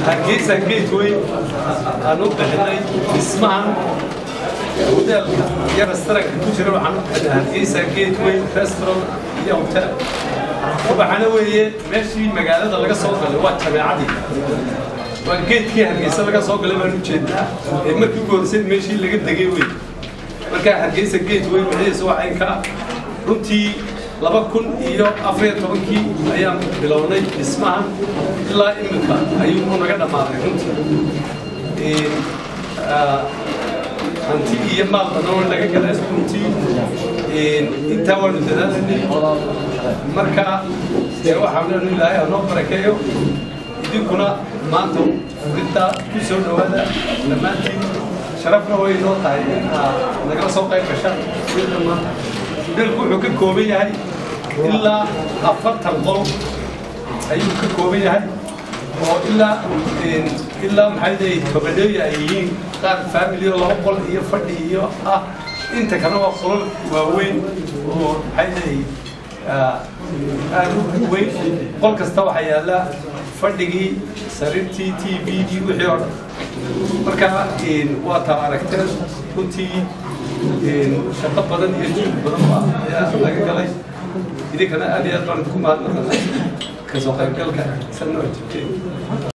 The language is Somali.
Hargeysa Gateway aan u bixinay dhismahan hoteelka iyo restaurant ku jira. Waxaan u bixinay Hargeysa Gateway Restaurant iyo Hotel. Waxaana weeye meeshii magaalada laga soo galay, waa jameecadii, waa geedkii Hargeysa laga soo galay baan ujeednaa ee markii ugu horreysay meeshii laga degay wey. Marka Hargeysa Gateway micihiisa waa caynka. Runtii 2014-kii ayaan bilownay dhismahan, ilaa iminka ayuu naga dhammaaday. Runtii hanti iyo maal badan oo naga galay runtii, intaa waanu dadaalanay. Marka dee waxaan leenu Ilaahay hanoo barakeeyo. Idinkuna maanta furintaa ku soo dhowaada dhammaantiin. Sharafna way noo tahay in aad nagala soo qayb gashaan furinta maanta. Hoteelku wuxuu ka kooban yahay ilaa 40 qol ayuu ka kooban yahay, oo ilaa maxay leeyihin tobaneeya ay yihiin qaar family oo laba qol iyo fadhi iyo ah. Inta kalena waa qolal waaweyn oo maxay leeyihin aad u weyn. Qol kasta waxaa yaalla fadhigii, sariirtii, TV-gii, wixii oo dhan. Marka waa taa aragteen. Runtii shaqo badan iyo juhd badan baa ayaa laga galay. Idinkana aad iyo aad baan idinku mahadnaqanay kasoo qaybgalka sanoo jirteen.